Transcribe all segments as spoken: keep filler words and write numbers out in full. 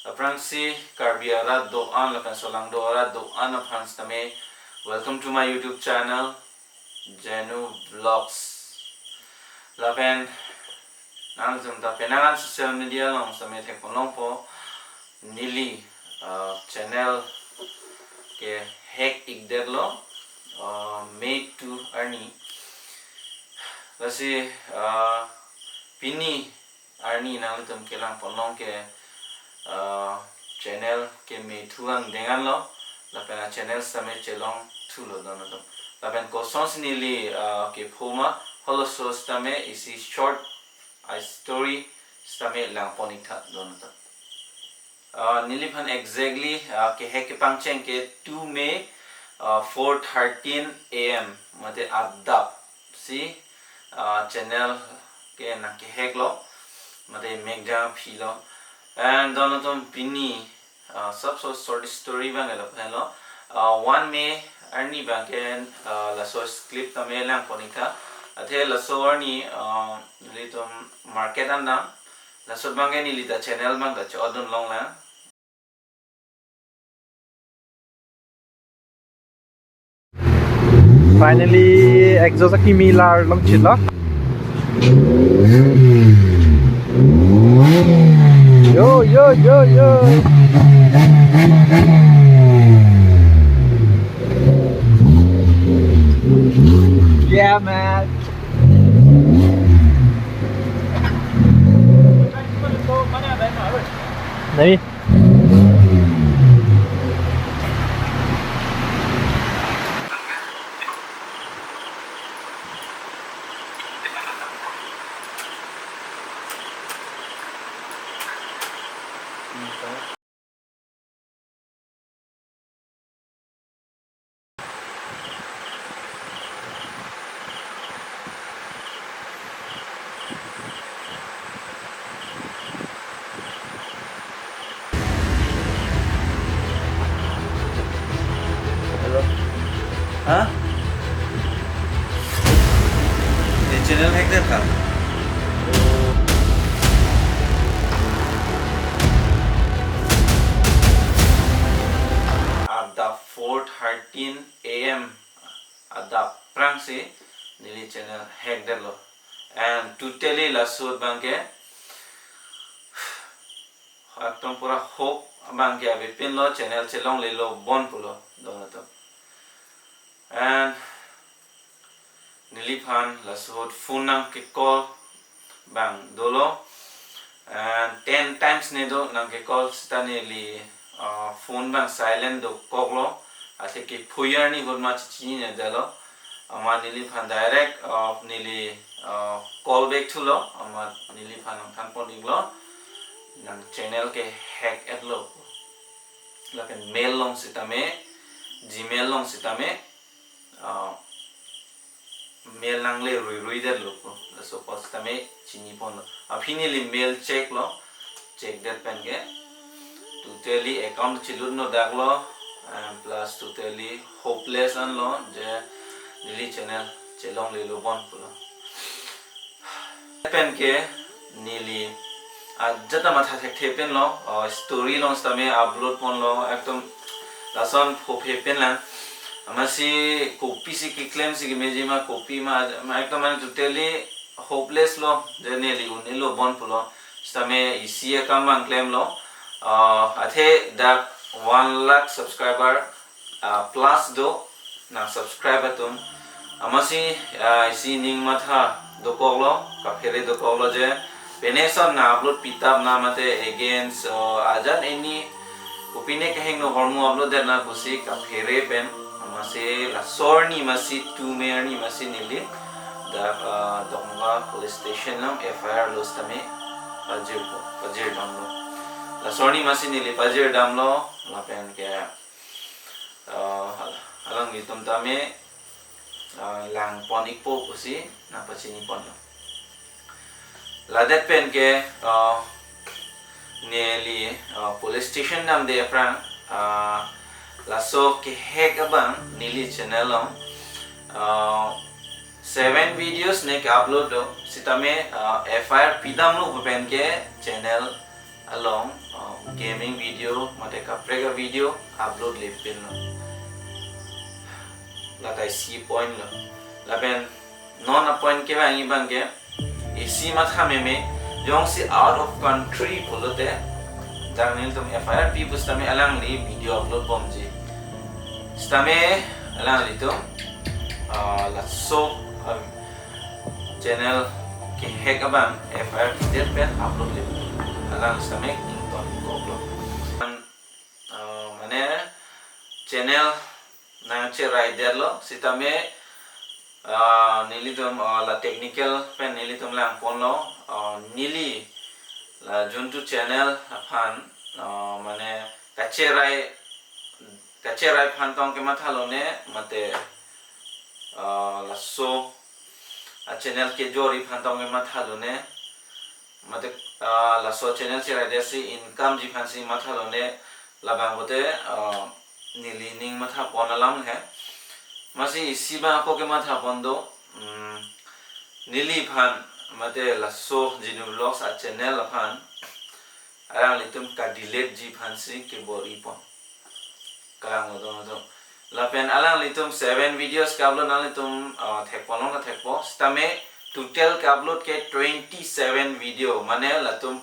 Aphrangsi Karbi arat do-an lapen Solangdo arat do-an aphan sitame, welcome to my YouTube channel, Jenu Vlogs. Lapen nangtum ta penang an social media along sitame thekponlongpo, neli, ah, channel ke hack ikdetlo, ah, May two arni. Lasi, ah, pini arni nanglitum kelangponlong ke, ah, channel ke May two angdeng anlo, lapen a channel sitame chelongthulo don atum. Lapen kosonsi neli, ah, kepho ma, halaso sitame isi short, ah, story sitame langpon iktha don atum. Ah, neliphan exactly, ah, kehack kepangcheng ke two May, ah, four thirteen A M mate adap si, ah, channel ke nangkehacklo, mate mekjang philo. And don atum pini, ah, sabso short story abang lapu henlo. Ah, one May arni abangke, ah, laso clip tame langpon iktha. Athe laso arni, ah, nelitum market an dam. Laso abangke neli ta channel abang ta cho-otdun longlang. Finally, exhaust akimi larlong chitlo. Yo, yo, yo, yo. Yeah, man. Nai. Hello. Hah? Ye channel hack de tha. Adap four thirteen A M adap aphrangsi neli channel hack detlo. And totally laso abangke ekdom pura hope abangke avepinlo, channel chelonglelo, bon pulo don atum. And neliphan laso ahut phone nangke-call abang dolo. And ten times ne do nangke-call seta neli, ah, phone abang silent dokoklo. Athe kepho arni ahut ma chechinine detlo. Amat neliphan direct, ah, neli, ah, call back thulo. Amat neliphan nangthanpon iklo, nang channel ke hack etlo. Lapen mail along sitame, Gmail along sitame, ah, mail nangle ruirui detlo pu. Laso apot sitame chiniponlo. Aphi neli mail checklo, check det pen ke totally account chilun no daklo, and plus totally hopeless anlo je neli channel chelonglelo, bon pulo. Pen ke neli ajat ta matha thekthe pinlo, ah, story along sitame upload ponlo, ekdom lason phophe pinlang. Amatsi kopisi keklem si kemeji ma, kopi ma, ma ekdom mane totally hopeless lo, je neli un-elo, bon pulo. Sitame isi akam abang klemlo. Ah, athe dak one lakh subscriber, ah, plus do, nang subscribe atum. Amatsi, ah, isi ning matha dokoklo, kaphere dokoklo je pine ason nang upload pitap na mate against, oh, ajat any kopine kehingno ahormu upload det na pusi kaphere pen. Amatsi laso arni amatsi two May arni amatsi neli dak, ah, Dokmoka police station along F I R lo sitame pajirpo, pajirdamlo. Laso arni amatsi neli pajirdamlo, lapen ke, ah, alanglitum tame, ah, langpon ikpo pusi nangpachiniponlo. Ladet pen ke, ah, neli, ah, police station damde aphrang, ah, laso kehack abang neli channel along, ah, seven videos ne ke-upload do, sitame, ah, F I R pidamlo pen ke channel along, uh, gaming video, mate kaprek a-video upload lepin lo. Lata isi point lo. Lapen non a-point kevangji abangke, isi matha meme, jongsi out of country pulote, dak nelitum F I R pi pusitame alangli video upload bomji. Sitame alanglitum, ah, laso, ah, channel ke-hack abang F I R pidet pen upload le. Alang sitame ington ko upload. Ah, mane channel nangcheraidetlo, sitame, ah, nelitum, ah, la technical pen nelitum langponlo, ah, neli la juntu channel aphan, ah, mane kacherai, kacherai aphan tong kematha lone, mate, ah, laso a-channel kejor aphan tong kematha lone, mate, ah, laso channel cheraidetsi income ji aphansi matha lone, labang pote, ah, neli ning mathapon alam he. Amatsi isi abang ako kemathapon do, mm, neliphan, mate laso Genu Vlogs a-channel aphan alanglitum ka-delete ji aphansi kebor-ipon. Kalang lo dono to. Lapen alanglitum seven videos ke-upload nanglitum, ah, thekponlong ta thekpo. Sitame total ke-upload ke twenty-seven video. Mane latum,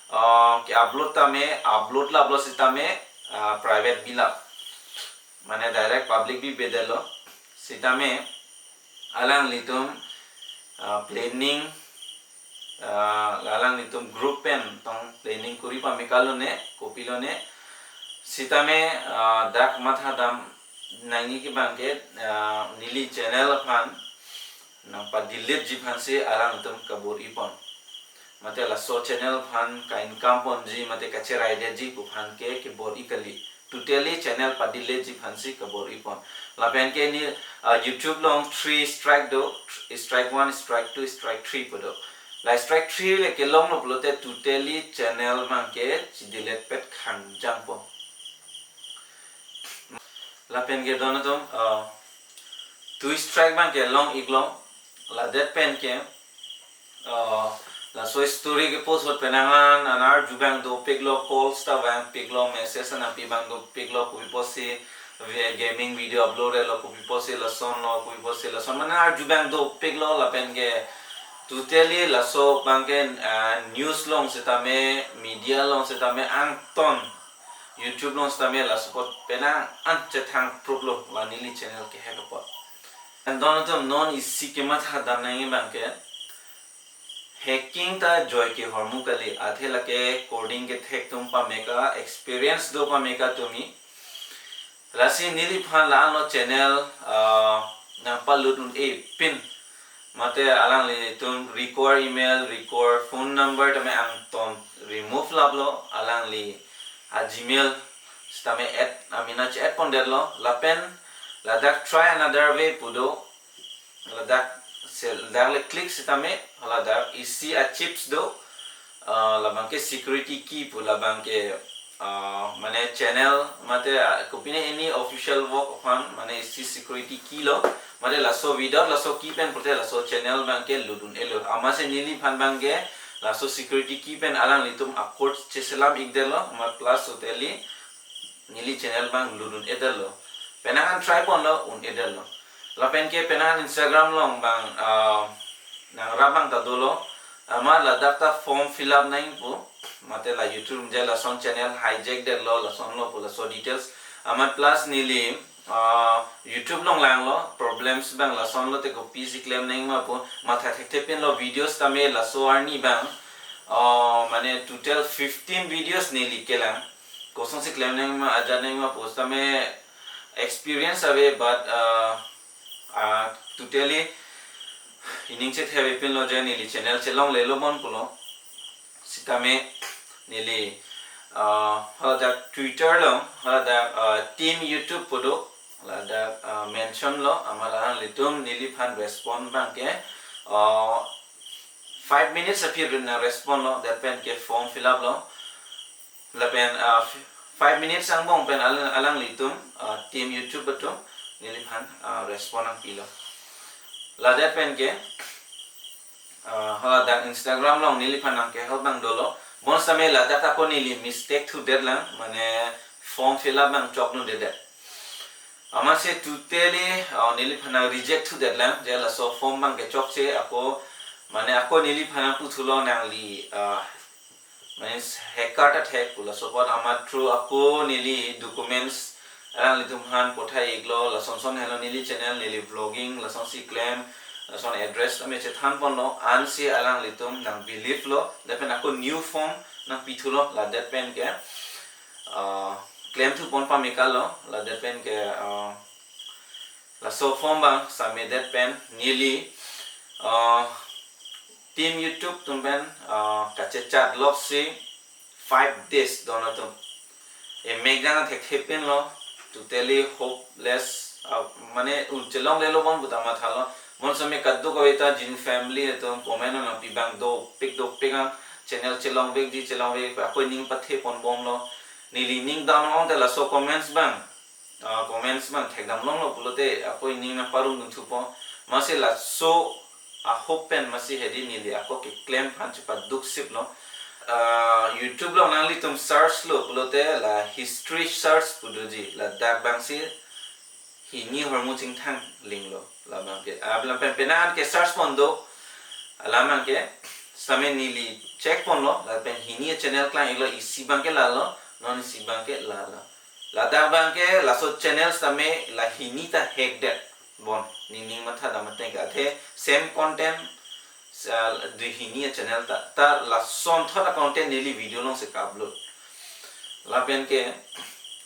ah, ke-upload tame, upload laplo sitame, ah, private bilap. Mane direct public bibedetlo. Sitame alanglitum, ah, planning, ah, alanglitum group pen tong planning kuri pame kalone, kopilone, sitame, ah, dak mathadam nangji ke abangke, ah, neli channel aphan nangpa-delete ji aphansi alanglitum kabor-ipon. Mate laso channel aphan ka-income ponji, mate kacheraidetji pu aphan ke kebor-i kali. Totally channel pa-delete ji aphansi kabor-ipon. Lapen ke ne, ah, YouTube along three strike do, strike one, strike two, strike three pu do. La strike three le kelonglo pulote totally channel abangke chi-delete pet khangjangpo. Lapen ke dono atum, ah, two strike abangke long-iklo, ladet pen ke, ah, laso story ke-post ahut penang an arju abang dopiklo, calls ta vangpiklo, message ta nangpi abang dopiklo, kopi apotsi vi-, gaming video upload-etlo, kopi apotsi lasonlo, kopi apotsi lason, mane arju abang dopiklo, lapen ke totally laso abangke, ah, news along sitame, media along sitame angton, YouTube along sitame laso apot penang an chethang proof lo, la neli channel ke-hack apot. And dono atum non isi kemathadam nangji abangke, hacking ta joike hormu kali, athe lake coding kethek atum pameka, experience do pameka tumi. Lasi neliphan la-anlo channel, ah, nangpalut un-e pin, mate alanglitum require email, require phone number tame angton remove laplo, alangli a-Gmail sitame add, amena che-add-pondetlo, lapen ladak try another way pu do, ladak se-, ladak le click sitame, ladak isi a-chips do, ah, labangke security key pu, labangke, ah, mane channel, mate, ah, kopine any official work aphan, mane isi security key lo, mate laso without laso key pen pulote laso channel abangke lut un-elo. Amatsi neliphan abangke laso security key pen alanglitum a-code cheselam-ikdetlo, amat plus totally neli channel abang lut un-edetlo. Penang an try ponlo, un-edetlo. Lapen ke penang an Instagram along abang, ah, nangrap abang ta dolo. Amat ladak ta form fill up nangji pu, mate la YouTube je lason channel hijack-detlo, lasonlo pu laso details. Amat plus neli, ah, YouTube along langlo, problems abang lasonlo, te kopisi klem nangji ma pu matha thekthe pinlo, videos tame laso arni abang, ah, mane total fifteen videos neli kelang. Kosonsi klem nangji ma, ajat nangji ma pu sitame experience ave, but, ah, ah, totally ining chethe ave pinlo je neli channel chelonglelo bon pulo. Sitame neli, ah, haladak Twitter along, haladak, ah, Team YouTube pu do, haladak, ah, mention lo, amat alanglitum neliphan respond abangke, ah, five minutes aphi nang respond lo, lapen ke form fill up lo. Lapen, ah, f-, five minutes angbong pen alang, alanglitum, ah, Team YouTube atum neliphan, ah, respond nangpilo. Ladet pen ke, ah, haladak Instagram along neliphan nangkehok abang dolo. Mon sitame ladak ako neli mistake thudet lang, mane form fill up abang chokdundedet. Amatsi totally, uh, neliphan nang reject thudet lang, je laso form abang kechokche ako, mane ako neliphan nang puthulo nangli, uh, mane hacker ta thek pu laso apot amat through ako neli documents alanglitum aphan pothai iklo, lason son helo neli channel, neli vlogging, lasonsi klem, lason address tame chethan ponlo, ansi alanglitum nang believe lo, lapen ako new form nang pithulo, ladet pen ke, ah, klem thu pon pameka lo, ladet pen ke, ah, laso form abang submit det pen neli, ah, team YouTube atum pen, ah, kachechat loksi five days don atum. Emek jang thekthe pinlo, totally hopeless, ah, mane un chelonglelo bon puta mathalo. Mon sitame kadokave ta jin family atum comment nangpi abang dopik dopik ang, channel chelongvekji chelongvek, ako ning pathe ponbomlo. Neli ning down ong te laso comments abang, ah, comments abang thekdam longlo pulote ako ning nang parumdun thupo. Amatsi laso a-hope pen amatsi hedi neli ako keklem aphan chepaduk siplo. Ah, YouTube along nanglitum search lo pulote la history search pu doji, ladak abangsi hini ahormu chingthang linglo. Labang ke, ah, alam pen penang ke search pon do. Alam abang ke sitame neli check ponlo, lapen hini channel klang iklo, isi abang ke lalo, non isi abang ke lalo. Ladak abang ke laso channel sitame la hini ta hack det. Bon, ning ning matha dam ateng ke athe same content, sa, dui hini a-channel ta, ta lason thot a-content neli video alongsi ka-upload. Lapen ke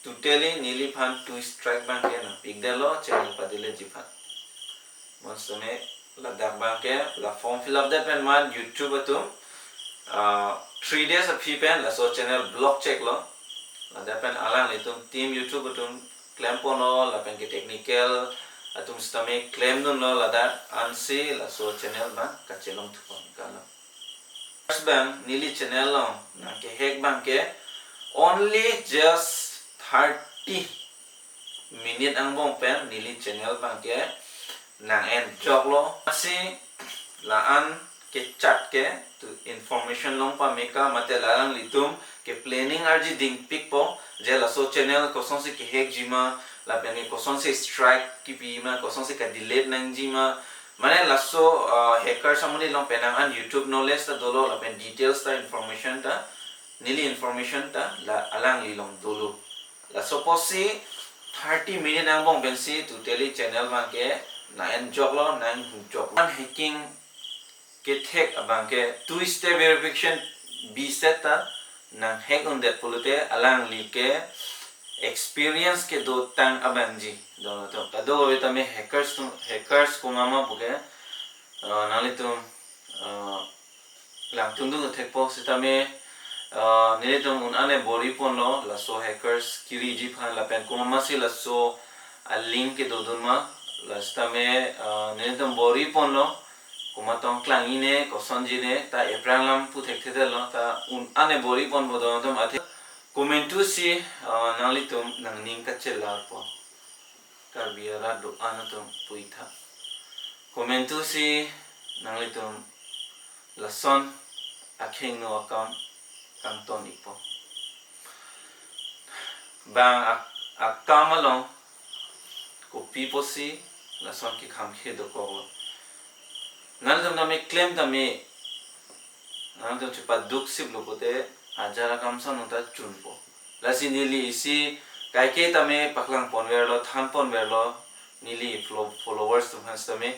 totally neliphan two strike abang ke nangpikdetlo channel padelete ji aphan. Mon sitame ladak abang ke la form fill up det pen man YouTube atum, ah, three days aphi pen laso channel block cheklo. Ladak pen alanglitum team YouTube atum klem ponlo, lapen ke technical atum sitame klemdunlo, ladak ansi laso channel abang kachelong thu pameka lo. First abang neli channel along nang kehack abang ke only just thirty minute angbong pen neli channel abang ke nang-en joklo. Amatsi la-an kechat ke to information long pameka, mate la alanglitum ke planning arji dingpikpo, je laso channel kosonsi kehackji ma, lapen ke kosonsi strike kipi ma, kosonsi ka-delete nangji ma. Mane laso, ah, hackers amonit along penang an YouTube knowledge ta dolo, lapen details ta information ta, neli information ta la alangli along dolo. Laso apotsi thirty minute angbong pensi totally channel abang ke nang-en joklo, nang-en hu joklo. An hacking kethek abang ke two step verification biset ta nang hack undet pulote alangli ke experience kedotang abangji. Don atum, kadokave tame hackers atum, hackers komat ma pu ke, ah, nanglitum, ah, langtungdung thekpo sitame, ah, nelitum un-an bor-i ponlo laso hackers keriji aphan, lapen komat masi laso a-link kedodun ma, la sitame, ah, nelitum bor-i ponlo, komat tong klangji ne, kosonji ne, ta aphrang alam pu thekthedetlo, ta un-an bor-i ponpo don atum, athe komantusi, ah, nanglitum nangning kachelarpo. Karbi arat do-an atum puitha. Komantusi nanglitum lason akhengno akam kangton ikpo. Bang ak-, akam along kopi apotsi lason kekham khe dokoklo. Nanglitum tame klem tame, nanglitum chepaduk siplo pulote ajat akam ason ta chunpo. Lasi neli isi kaike tame paklang ponverlo, than ponverlo, neli follow-, followers atum aphan sitame.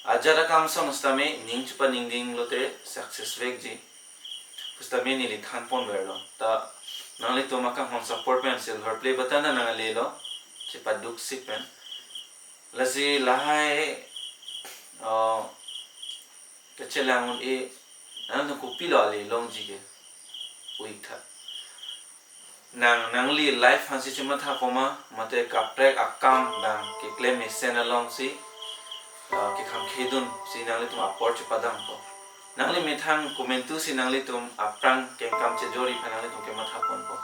Ajat akam ason sitame ning chepaningding lote success vekji pu sitame neli than ponverlo. Ta nanglitum akanghon support pen silver play button ta nanglelo, chepaduk sip pen. Lasi lahai, uh, kachelang un-e, nangtum kopilo ale longji ke, puitha. Nang, nangli life aphansi chemathapo ma, mate kaprek akam bang keklem mesen alongsi, ah, kekham khedunsi nanglitum apor chepadampo. Nangli methang komantusi nanglitum aphrang kengkam chejor-i aphan nanglitum kematha ponpo.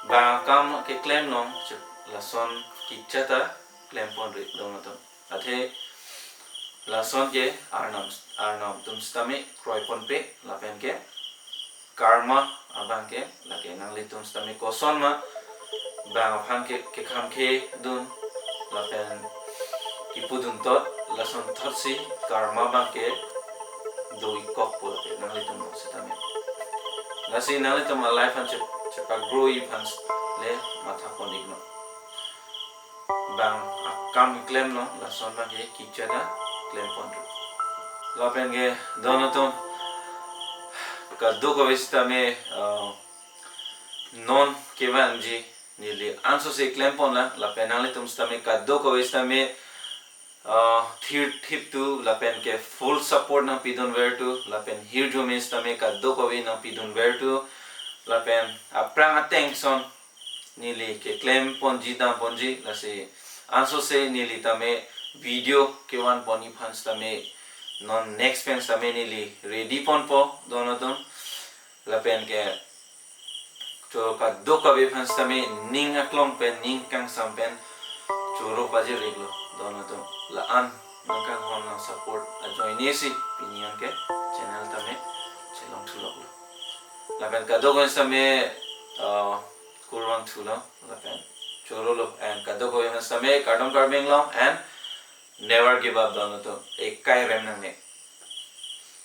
Bang akam keklem along che-, lason kechak ta klem ponri don atum. Athe lason ke Arnam, Arnam atum sitame kroi ponpe lapen ke karma abang ke, lake nanglitum sitame kosonma bang aphan ke, kekhamkhe dun lapen kipudun tot, lason thotsi karma abang ke do-ik kokpo lake nanglitum along sitame. Lasi nanglitum a-life an chep-, chepa-grow-ji aphan le matha pon-iknon. Bang akam klemlo, lason abang ke kechada klempon tu. Lapen ke don atum, kadokave sitame, uh, non kevanji neli ansose klempon lang, lapen nanglitum sitame kadokave sitame, uh, thirthip tu, lapen ke full support nangpidunver tu, lapen hirjume sitame kadokave nangpidunver tu, lapen aphrang ateng ason neli keklem ponji, dam ponji, lasi ansose neli tame video kevan pon-ik aphan sitame non next pen sitame neli ready ponpo don atum. Lapen ke choro kadokave aphan sitame ning aklong pen, ning kangsam pen choro pajir-iklo don atum. La-an nangkanghon nang support ajoine si pini an ke channel tame chelong thuloklo. Lapen kadokave sitame, uh, kurvangthulo, lapen chorolo, and kadokave aphan sitame kardom Karbi Anglong and never give up don atum, ekai rem nangne.